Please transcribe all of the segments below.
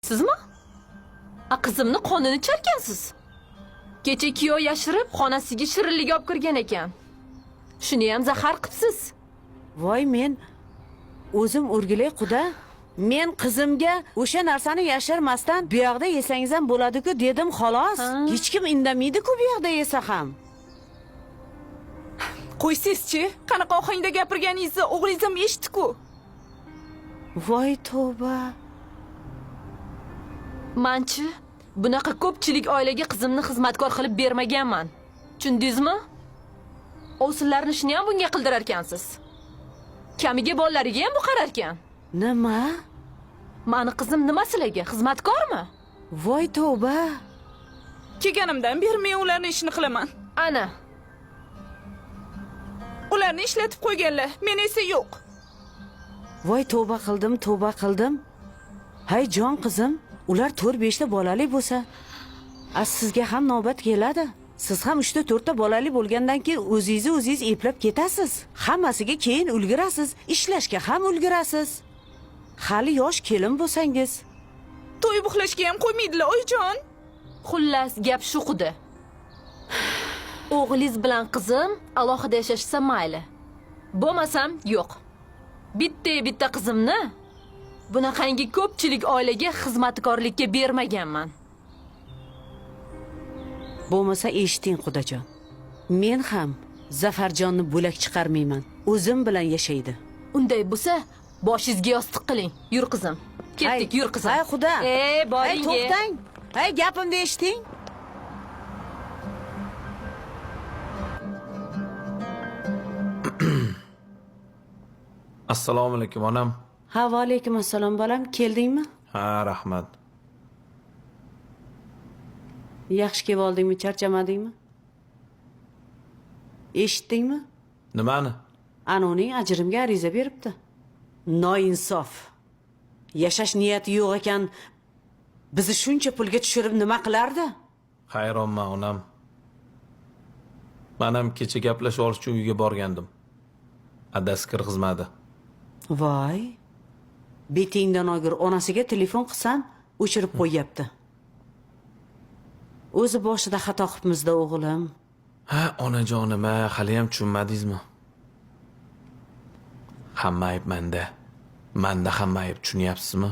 Sizmi? A qizimni qonini icharkansiz. Kecha kuyov yashirib xonasiga shirinlik olib kirgan ekan. Shuni ham zahar qilibsiz. Voy, men o'zim o'rgilay quda. Men qizimga o'sha narsani yashirmasdan bu yoqda yesangiz ham bo'ladi-ku dedim, xolos. Hech kim indamaydi-ku bu yoqda yesa ham. Qo'ysangizchi, qanaqa ohangda gapirganingizni o'g'lingiz ham eshitdi-ku. Voy tavba. Manchi bunaqa ko'pchilik oilaga qizimni xizmatkor qilib bermaganman. Tushundingizmi? Ovsinlarni ishini ham bunga qildirar ekansiz. Kamiga bolalariga ham bu qarar ekan. Nima? Mani qizim nima sizlarga? Xizmatkormi? Voy tavba. Kelganimdan beri men ularni ishini qilaman. Ana. Ularni ishlatib qo'yganlar, men esa yo'q. Voy tavba qildim, tavba qildim. Hay jon qizim, ular 4-5 ta bolali bo'lsa, a sizga ham navbat keladi. Siz ham 3 ta 4 ta bolali bo'lgandan keyin o'zingizni o'zingiz eplab ketasiz. Hammasiga keyin ulgurasiz, ishlashga ham ulgurasiz. Hali yosh kelin bo'lsangiz. To'yib uxlashga ham qo'ymaydilar, oyijon. Xullas, gap shu quda. O'g'lingiz bilan qizim alohida yashashsa mayli. Bo'lmasam yo'q. Bitta-bitta qizimni bunaqangi ko'pchilik oilaga xizmatkorlikka bermaganman. Bo'lmasa eshiting qudajon. Men ham Zafarjonni bo'lak chiqarmayman. O'zim bilan yashaydi. Unday bo'lsa, boshingizga yostiq qiling. Yur qizim. Ketdik, yur qizim. Ay xudo. Boring. Ay to'xtang. Ay gapimni eshiting. Assalomu alaykum onam. Ha, va alaykum assalom bolam, keldingmi? Ha, rahmat. Yaxshi kelib oldingmi, charchamadingmi? Eshitdingmi? Nimani? Ana uning ajrimga ariza beribdi. Noinsof. Yashash niyati yo'q ekan, bizni shuncha pulga tushirib nima qilardi? Hayronman onam. Men ham kecha gaplashib olish uchun uyga borgandim. Adasi kirgizmadi. Voy. Betingdan olgur, onasiga telefon qilsam, o'chirib qo'yyapti. O'zi boshida xato qilibmiz-da o'g'lim. Ha, onajonim, hali ham tushunmadingizmi? Hamma ayb menda. Menda hamma ayb, tushunyapsizmi?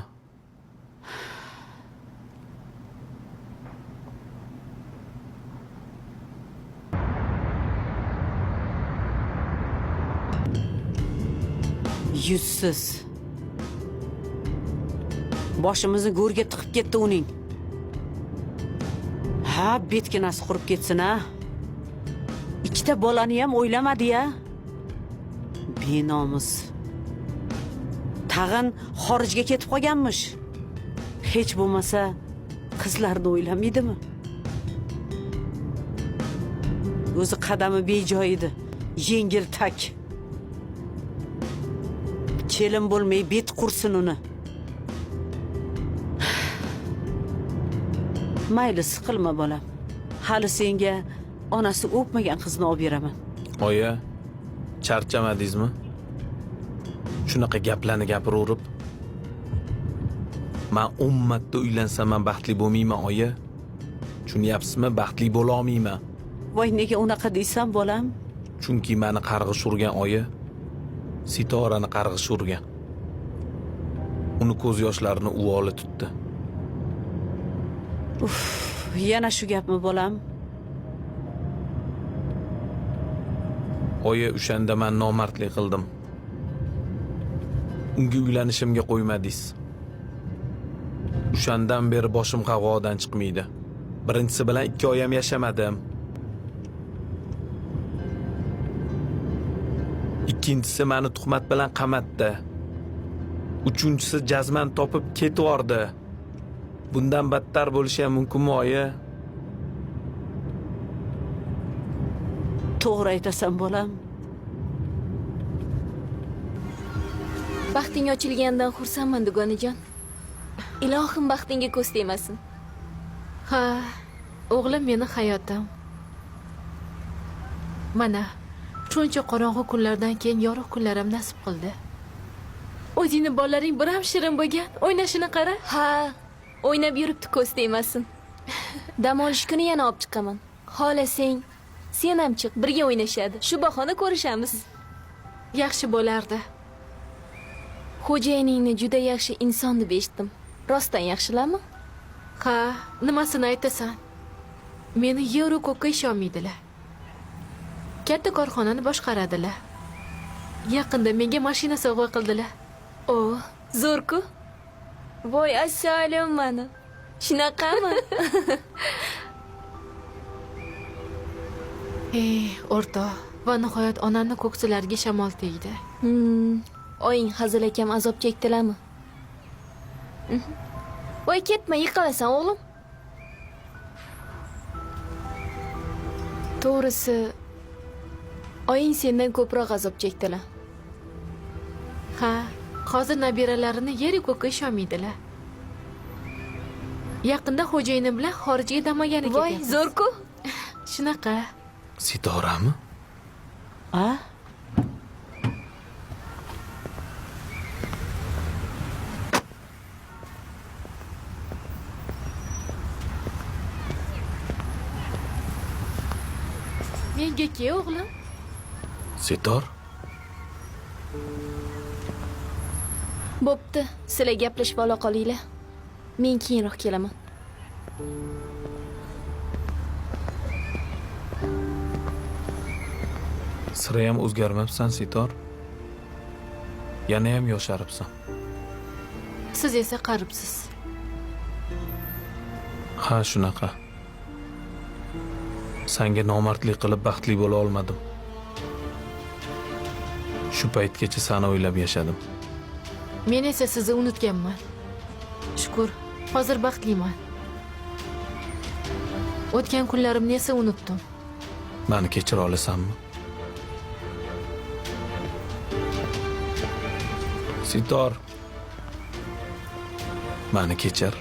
Yuzsiz. Boshimizni go'rga tiqib ketdi uning. Ha, betginasi qurib ketsin a. Ikkita bolani ham o'ylamadi-ya. Benomus. Tag'in xorijga ketib qolganmish. Hech bo'lmasa qizlarni o'ylamaydimi? O'zi qadami bejoy edi. Yengil tak. Kelin bo'lmay bet qursin uni. Mayli, siqilma bolam. Hali senga onasi o'pmagan qizni olib beraman. Oyi, charchamadingizmi? Shunaqa gaplarni gapiraverib. Men 10 marta uylansam ham baxtli bo'lmayman, oyi. Tushunyapsizmi? Baxtli bo'la olmayman. Voy, nega unaqa deysan bolam? Chunki meni qarg'ish urgan oyi, Sitorani qarg'ish urgan. Uni ko'z yoshlarini uvoli tutdi. Uf, yana shu gapmi bolam? Oyi, o'shanda men nomardlik qildim. Unga uylanishimga qo'ymadingiz. O'shandan beri boshim qag'oqdan chiqmaydi. Birinchisi bilan 2 oy ham yashamadim. Ikkinchisi meni tuhmat bilan qamatdi. Uchinchisi jazman topib ketvordi. Bundan battar bo'lishi ham mumkinmi, oyi? To'g'ri aytasan bolam. Baxting ochilganidan xursandman, dugonajon. Ilohim baxtingga ko'z tegmasin. Ha, o'g'lim meni hayotim. Mana shuncha qorong'u kunlardan keyin yorug' kunlarim nasib qildi. O'zingni bolalaring bir ham shirin bo'lgan, o'ynashini qara. Ha, O'ynab yuribdi, ko'z tegmasin. Dam olish kuni yana olib chiqaman. Xohlasang, sen ham chiq, birga o'ynashadi. Shu bahona ko'rishamiz. Yaxshi bo'lardi. Xo'jayiningni juda yaxshi inson deb eshitdim. Rostdan yaxshilarmi? Ha, nimasini aytasan? Meni yeru ko'kka ishonmaydilar. Katta korxonani boshqaradilar. Yaqinda menga mashina sovg'a qildilar. O, zo'r-ku. Voy asalim mani. Shunaqami? Ey, o'rtoq, va nihoyat onamni ko'ksilariga shamol tegdi. Oying Hazil akam azob chekdilarmi? Voy ketma, yiqilasan o'g'lim. To'g'risi, oying sendan ko'proq azob chekdilar. Ha, hozir nabiralarini yeru ko'kka ishonmaydilar. Yaqinda xo'jayinim bilan xorijga dam olgani Voy, ketyapmiz. zo'r-ku. Shunaqa. Sitorami? A? Menga ke o'g'lim. Sitor? Bo'pti, sizlar gaplashib ola qolinglar. Men keyinroq kelaman. Sira ham o'zgarmabsan, Sitor. Yana ham yosharibsan. Siz esa qaribsiz. Ha, shunaqa. Senga nomardlik qilib baxtli bo'la olmadim. Shu paytgacha seni o'ylab yashadim. Men esa sizni unutganman. Shukr, hozir baxtliman. O'tgan kunlarimni esa unutdim. Meni kechira olasanmi? Sitor. Meni kechir.